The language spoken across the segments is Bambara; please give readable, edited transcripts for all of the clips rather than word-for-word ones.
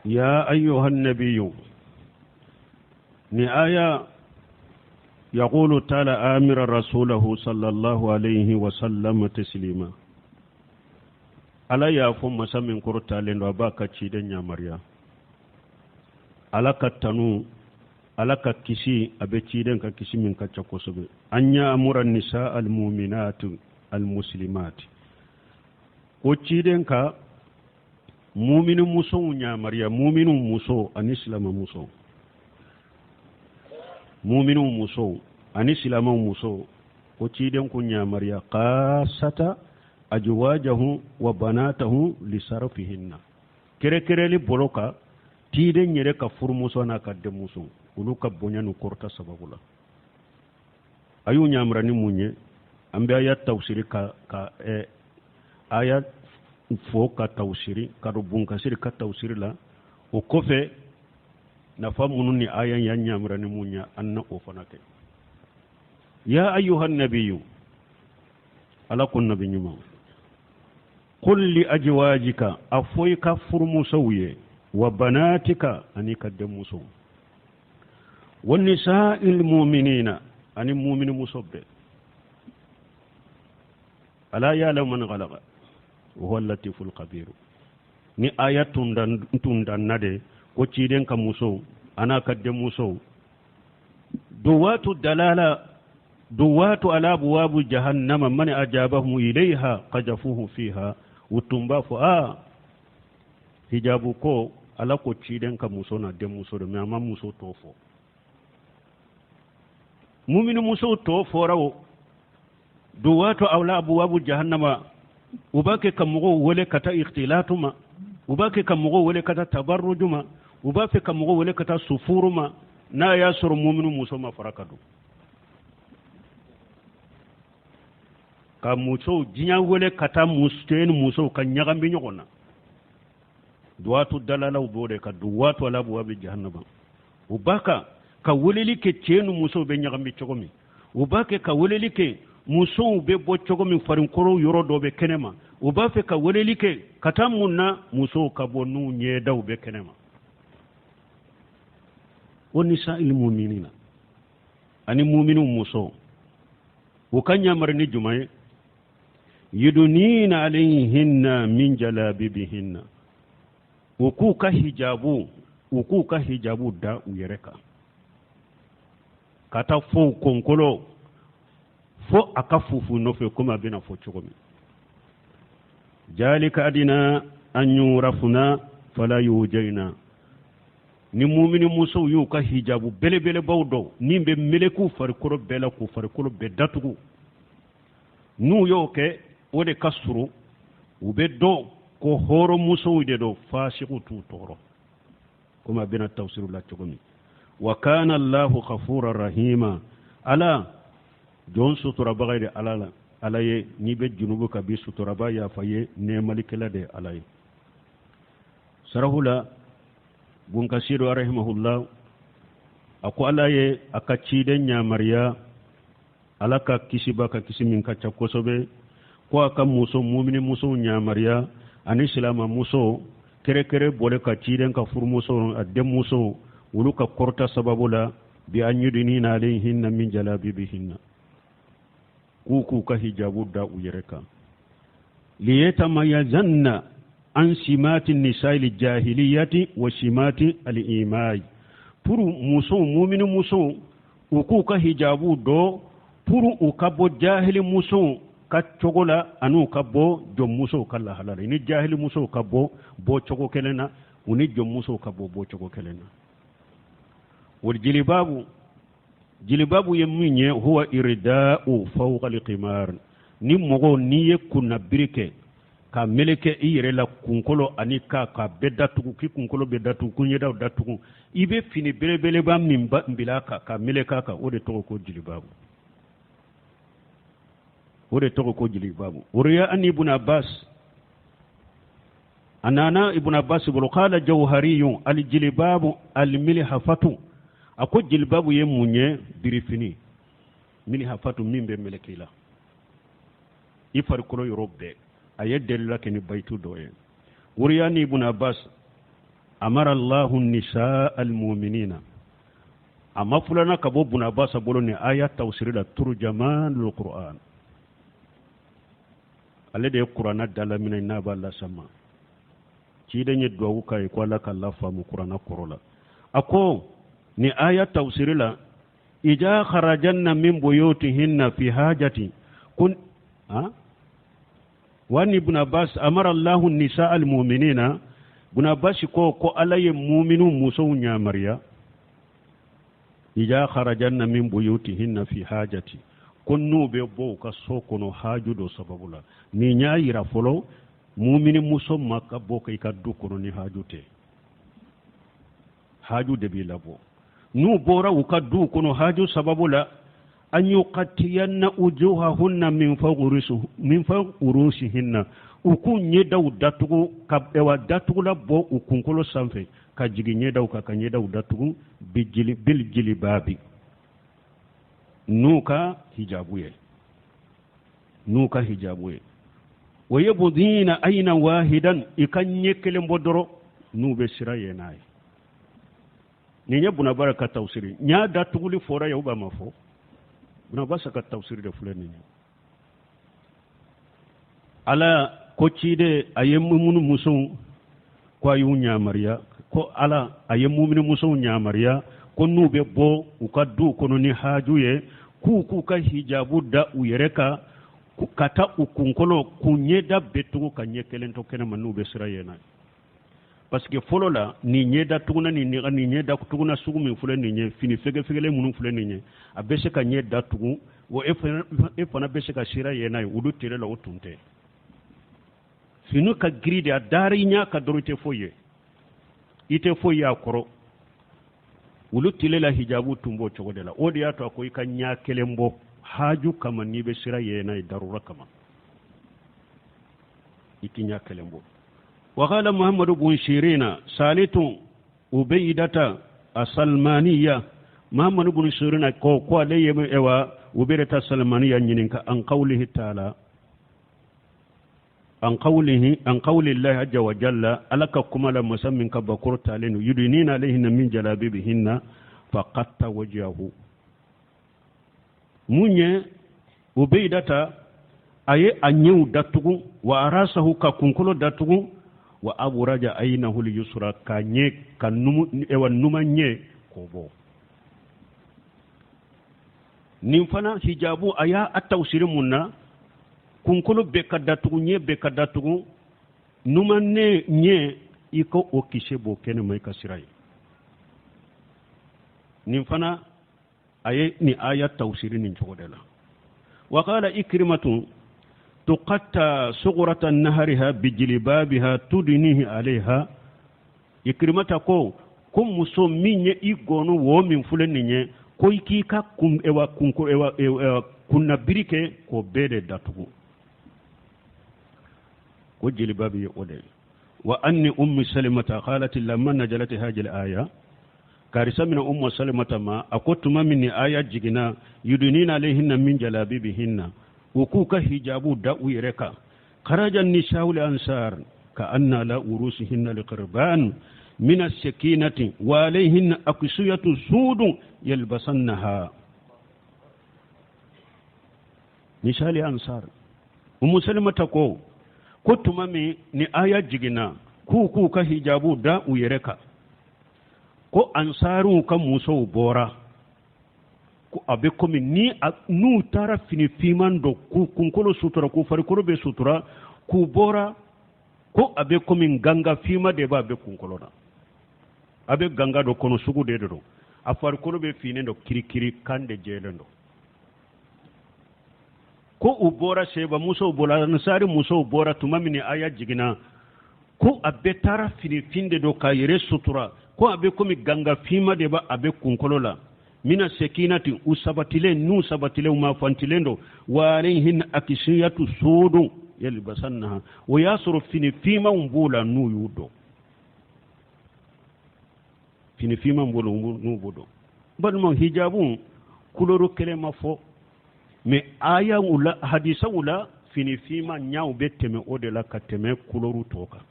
Ya ayyuha nabiyu, ni aya yaqulu taala amira rasulahu sallallahu alayhi wa sallam taslima. Ala y'a fɔ masa min kɔrɔtalen don, a b'a ka ciden yamaruya. Ala ka tanu, Ala ka kisi a bɛ ciden ka kisi min ka ca kosɛbɛ. An ya'mura nisa almuminat almuslimat, ko ciden ka mumini musow yamaruya, muminiw muso ani silama muso, muminiw muso ani silamaw muso, ko ciden k'u yamaruya kasata ajwajahu wa banatahu lisarfihinna, kɛrɛkɛrɛli bolo kan ciden yɛrɛ ka furumuso n'a ka denmuso, olu ka bonya n'u kɔrɔta sababu la. A y'u yamaruya ni mun ye? An bɛ aya tawusiri ka aya fɔ ka tawusiri ka don bunkasiri ka tawusiri la. O kɔfɛ, nafa minnu ni aya y'an yamaruya ni mun ye, an na o fana kɛ. Ya ayyuhan nabiyyu, Ala ko nabi ɲuman, qul li ajwajika, a fɔ i ka furumusow ye, wa banatika, ani ka denmusow, wa nisa'il mu'minina, ani mumini muso bɛɛ. Ala ya'lamu man khalaqa wa huwa latiful khabir. Ni aya tun danna de ko ciden ka musow an'a ka denmusow, duwatu dalala duwatu ala abwabu jahannama man ajabahum ilayha qajafuhu fiha, u tun b'a fɔ a hijabu ko Ala ko ciden ka muso n'a denmuso de, mais a ma muso tɔ fɔ. Mumini musow tɔ fɔra o duwatu ala abwabu jahannama, u b'a kɛ ka mɔgɔw wele ka taa ikhtilatu ma, u b'a kɛ ka mɔgɔw wele ka taa tabarruju ma, u b'a fɛ ka mɔgɔw wele ka taa sufuru ma. N'a y'a sɔrɔ mumini muso ma fara ka don ka musow diɲɛ wele ka taa cɛ ni musow ka ɲagami ɲɔgɔn na, duwatu dalalaw b'o de ka duwatu ala abwabi jahannama. U b'a kan ka weleli kɛ cɛ ni musow bɛ ɲagami cogo min, u b'a kɛ ka weleli kɛ musow bɛ bɔ cogo min, farikolo yɔrɔ dɔ bɛ kɛnɛma, u b'a fɛ ka weleli kɛ ka taa mun na, musow ka bɔ n'u ɲɛdaw bɛ kɛnɛma. Wa nisa'il mu'minina, ani muminiw muso, u ka yamari ni jumɛn ye? Yudunina alayhinna min jalabibihinna, u k'u ka hijabu da u yɛrɛ kan ka taa fo u kɔnkolo, fo a ka fufu nɔfɛ, komi a bɛna fɔ cogo min. Jalika adina an yurafuna fala yujayna. Ni mumini musow y'u ka hijabu belebelebaw dɔn min bɛ melekew farikolo bɛɛ la k'u farikolo bɛɛ datugu, n'u y'o kɛ, o de ka surun u bɛ dɔn ko hɔrɔnmusow de don, fasigiw t'u tɔɔrɔ, komi a bɛna tafsiru la cogo min. Wa kana Allahu ghafura rahima, Ala jɔn suturabaga de Ala la. Ala ye n'i bɛ junubu ka bi suturaba yafa ye, nɛɛmalikɛla de ye Ala ye. Sarahu la, Bunkasiru rahimahullah a ko Ala ye a ka ciden yamaruya, Ala ka kisiba ka kisi min ka ca kosɛbɛ, ko a ka muso mumini musow yamaruya ani silama muso, kɛrɛkɛrɛ bɔlen ka ciden ka furumuso a denmuso, olu ka kɔrɔta sababu la, bi an yudinina alayhinna min jalabibihinna, k'u ka hijabu da u yɛrɛ kan, liyatamayazanna an simati nisail jahiliyati wa simati al-imai, pour musow, mumini musow, u k'u ka hijabu dɔ pour u ka bɔ jahili musow ka cogo la ani u ka bɔ jɔnmusow ka lahala la. Ni jahili musow ka bɔ bɔ cogo kelen na, u ni jɔnmusow ka bɔ bɔ cogo kelen na. Wal jilibabu, jilibabu ye min ye, huwa irda'u fawqa al-qimar. Ni mɔgɔ n'i ye kunnabiri kɛ ka meleke i yɛrɛ la, kunkolo ani ka bɛɛ datugu, k'i kunkolo bɛ datugu, k'u ɲɛdaw datugu, i bɛ fini belebeleba min bila kan ka meleke a kan, o de tɔgɔ ko jilibabu, o de tɔgɔ ko jilibabu. Wuriya an Ibn Abbas, a nana Ibn Abbas bolo, qala jawhariyun aljilibabu almilhafatu, a ko jilibabu ye mun ye? Birifini milhafatu min bɛ meleke i la i farikolo yɔrɔ bɛɛ. A ye delila kɛ ni bayitu dɔ ye. Wuriya ni Ibn Abbas. Amara Allahu nisaa almu'minina, a mafulana ka bɔ Buna Abasa bolo ni aya tawsiri la, turjamanul Qur'an, ale de ye kuranna dalaminɛ n'a b'a lasama. Ciden ye duwawu k'a ye ko Ala k'a lafaamu kuranna kɔrɔ la. A ko ni aya tawsiri la, ija kharajanna min buyutihinna fi hajati kun ha wa ni Ibn Abbas amara Allahu nisa almu'minina. Ibn Abbas ko Ala ye muminu musow yamaruya, ija kharajanna min buyutihinna fi hajati, ko n'u bɛ bɔ u ka so kɔnɔ haju dɔ sababu la. Nin y'a yira fɔlɔ, mumini muso ma ka bɔ i ka du kɔnɔ ni haju tɛ, haju de b'i labɔ. N'u bɔra u ka du kɔnɔ haju sababu la, an yuqatiyanna wujuhahunna min fawqi urusihinna, u k'u ɲɛdaw datugu ka ewa datugula bɔ u kunkolo sanfɛ ka jigin ɲɛdaw kan, ka ɲɛdaw datugu bil jilibabi, n'u ka hijabu ye, n'u ka hijabu ye. Wa yubdina ayna wahidan, i ka ɲɛ kelen bɔ dɔrɔn n'u bɛ sira ye n'a ye. Nin ye Bunabara ka tawsiri. Ɲa datuguli fɔra ye, u b'a ma fɔ Bunabasa ka tawsiri de filɛ nin ye. Ala ko ciden a ye mumunu musow ko a y'u ɲamariya, ko Ala a ye mumini musow ɲamariya ko n'u bɛ bɔ u ka duw kɔnɔ ni haju ye, k'u k'u ka hijabu da u yɛrɛ kan ka taa u kunkolo k'u ɲɛda bɛɛ tugu ka ɲɛ kelen to kɛnɛma n'u bɛ sira ye n'a ye. Parce que fɔlɔ la, nin ɲɛda tuguna nin nin ɲɛda tuguna sugu min filɛ nin ye, fini fɛgɛfɛgɛlen minnu filɛ nin ye, a bɛ se ka ɲɛ datugu wa e fana bɛ se ka sira ye n'a ye. Olu tele la o tun tɛ. Fini ka giri de, a dara i ɲɛ ka dɔrɔn, i tɛ foyi ye, i tɛ foyi ye a kɔrɔ. Olu tele la hijabu tun b'o cogo de la. O de y'a to a ko i ka ɲɛ kelen bɔ haju kama n'i bɛ sira ye n'a ye, darura kama, i tɛ ɲɛ kelen bɔ. وقال محمد بن سيرين سالت عبيدة السلمانية، محمد بن سيرين ko ko ale ye ewa Ubaidata Salmaniya ɲininka an qawlihi ta'ala, an qawlihi, an qawli llahi azza wa jalla, Ala ka kuma la, masa min ka bakoro talen don, yudinina alayhinna min jalabibihinna faqatta wajhahu. Mun ye Ubaidata a ye a ɲɛw datugu, wa arasahu, ka kunkolo datugu, wa aburaja aynahu yusra, ka ɲɛ ka numu ewa numan ɲɛ k'o bɔ. Nin fana hijabu a y'a a tawsiri mun na, kunkolo bɛɛ ka datugu, ɲɛ bɛɛ ka datugu, numan ne ɲɛ i ka o kisɛ bɔ kɛnɛma i ka sira ye. Nin fana a ye nin aya tawsiri nin cogo de la. Wa qala Ikrimatu tuqatta sughurata nahariha bijilibabiha tudinihi alayha. Ikrimata ko muso min ye i gɔnɔ wo min filɛ nin ye, ko i k'i ka kun ewa kunko ewa kunnabiri kɛ k'o bɛɛ de datugu, ko jelibabi ye o de ye. Wa anni Ummi Salimata qalat lamma najalat hadhihi al-aya, karisa mina Ummu Salimata ma, a ko tuma min ni aya jiginna, yudunina alayhinna min jalabibihinna, u k'u ka hijabu da u yɛrɛ kan, kharaja nisa'u ansar ka anna la urusihinna liqirban min as-sakinati wa alayhinna aqsiyatu sudun yalbasannaha. Misali ansar, Ummu Salimata ko tuma min ni aya jiginna k'u ka hijabu da u yɛrɛ kan, ko ansaruw ka musow bɔra ko a bɛ komi ni n'u taara fini finman dɔ k'u kunkolo sutura, k'u farikolo bɛ sutura, k'u bɔra ko a bɛ komi ganga finma de b'a bɛ kunkolo na, a bɛ ganga dɔ kɔnɔ sugu de don, a farikolo bɛ finnen dɔ kirikiri, kan de jɛlen don. Ko u bɔra, seba musow bɔra, ansari musow bɔra tuma min ni aya jiginna, ko a bɛɛ taara fini fin de don k'a yɛrɛ sutura, ko a bɛ komi ganga finma de b'a a bɛ kunkolo la, mina sekinati, u sabatilen, n'u sabatilen, u ma fantilen don, wa alayhin akisiyatu sudun yalbasannaha, o y'a sɔrɔ fini finmanw b'u la n'u y'u dɔn, fini finman b'u la n'u b'u dɔn. Balimaw, hijabu kuloro kelen ma fɔ, mais ayaw la, hadisaw la, fini finman ɲaw bɛ tɛmɛ o de la ka tɛmɛ kuloru tɔ kan.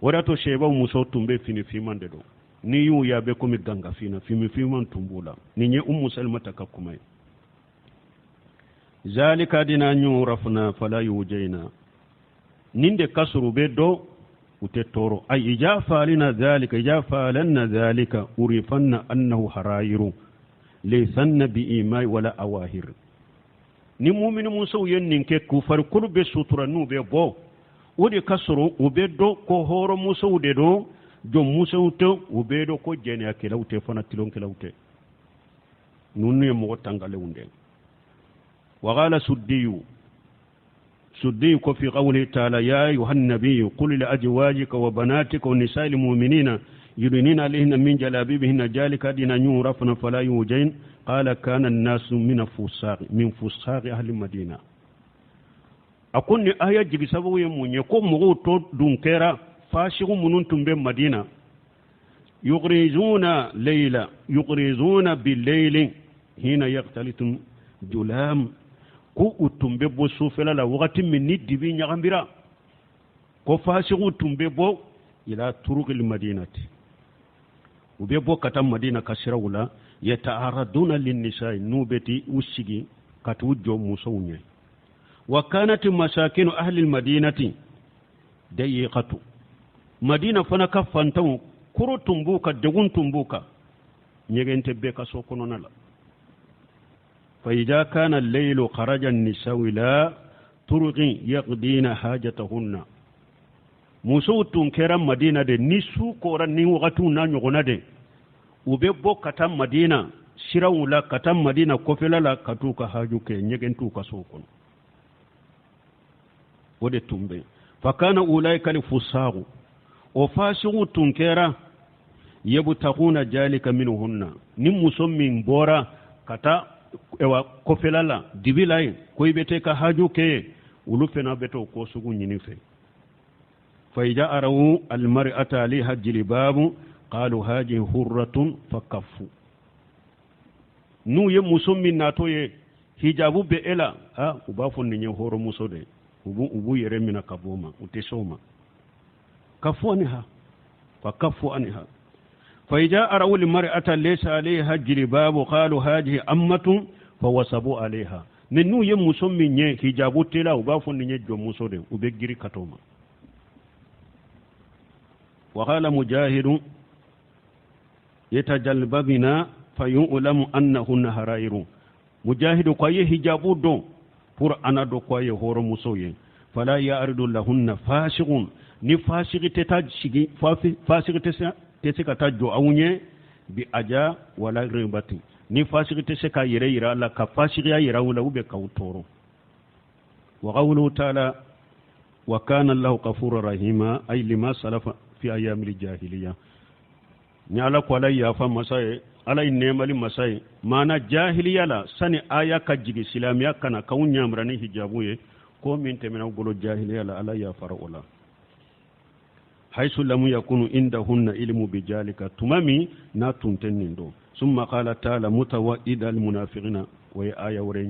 O de y'a to seyibaw musow tun bɛ fini finman de don. N'i y'u ye a bɛ komi gangafin na, fini finman tun b'u la. Nin ye Umu Salimata ka kuma ye. Zalika adina an yurafna fala yujayna. Nin de ka sɔrɔ u bɛ dɔn u tɛ tɔɔrɔ. Ay ija faalina zalika ija faalanna zalika urifanna annahu harayiru laysanna bi imai wala awahir. Ni mumini musow ye nin kɛ k'u farikolo bɛ sutura n'u bɛ bɔ, o de ka sɔrɔ u bɛ dɔn ko hɔrɔnmusow de don, jɔnmusow tɛ, u bɛ dɔn ko jɛnɛyakɛlaw tɛ fana, tulonkɛlaw tɛ. Ninnu ye mɔgɔ tangalenw de ye. Waqala suddiyu, suddiyu ko fi qawli taala ya ayuha nabiyu qul li azwajika wa banatika wa nisa'il mu'minina yudnina alayhinna min jalabibihinna jalika adina an yurafna fala yujain qala kana an-nasu min fusaq min fusaq ahli madina. A ko ni aya jigi sababu ye mun ye, ko mɔgɔw tɔ dun kɛra fasiku minnu tun bɛ Madina, yughrizuna layla yughrizuna bil-layli hina yaqtalitum julam, ko u tun bɛ bɔ sufɛla la wagati min ni dibi ɲagambira, ko fasiku tun bɛ bɔ ila turuqil madinati, u bɛ bɔ ka taa Madina ka siraw la, yata'araduna lin-nisa'i, n'u bɛ t'i u sigi ka t'u jɔ musow ɲɛ. Wa kanat masakinu ahli al-madinati dayiqatu, Madina fana ka fantanw koro tun b'u kan, degun tun b'u kan, ɲɛgɛn tɛ bɛɛ ka so kɔnɔna la. Fa idha kana al-laylu kharaja an-nisa'u ila turuqin yaqdina hajatahunna, musow tun kɛra Madina de ni su kora ni wagatiw n'a ɲɔgɔnna de, u bɛ bɔ ka taa Madina siraw la, ka taa Madina kɔfɛla la, ka t'u ka haju kɛ, ɲɛgɛn t'u ka so kɔnɔ. O de tun bɛ yen. Fa kana ulaika al-fusaqu, o fasiku tun kɛra yabtaguna jalika minhunna, ni muso min bɔra ka taa ewa kɔfɛla la dibi la yen ko i bɛ taa i ka haju kɛ yen, olu fana bɛ t'o ko sugu ɲini fɛ. Fa idha araw al-mar'ata alayha jilbabu qalu hadhihi hurratun fakaffu, n'u ye muso min natɔ ye hijabu bɛ e la, u b'a fɔ nin ye hɔrɔnmuso de ye, u b'u yɛrɛ minɛ ka bɔ o ma, u tɛ se o ma. Kafu anha, fa kafu anha. Fa idha araw al-mar'ata laysa alayha jilbabu qalu hadhihi ammatun fa wasabu alayha, mais n'u ye muso min ye hijabu tɛ la, u b'a fɔ nin ye jɔnmuso de ye, u bɛ giri ka t'o ma. Wa qala mujahidu yatajalbabina fa yu'lamu annahunna harairu, mujahidu ko a ye hijabu don pour ana dɔn ko a ye hɔrɔnmuso ye. Fala ya'ridu lahunna fasiqun, ni fasiki tɛ taa sigi, fasiki tɛ se ka taa jɔ aw ɲɛ bi aja wala ribati, ni fasiki tɛ se k'a yɛrɛ yira a la, ka fasikiya yira aw la, u bɛ k'aw tɔɔrɔ. Wa qawluhu ta'ala wa kana Allahu ghafurur rahima ay lima salafa fi ayyamil jahiliya, ni ala ko ala yafa masa ye, ala ye nɛɛmali masa ye, maana jahiliya la sani aya ka jigin silamɛya ka na k'aw ɲamura ni hijabu ye, ko min tɛmɛna aw bolo jahiliya la, ala yafara o la. Haisu lam yakunu indahunna ilmu bijalika, tuma min n'a tun tɛ nin dɔn. Summa qala ta'ala mutawa'ida almunafiqina, o ye aya wɛrɛ ye.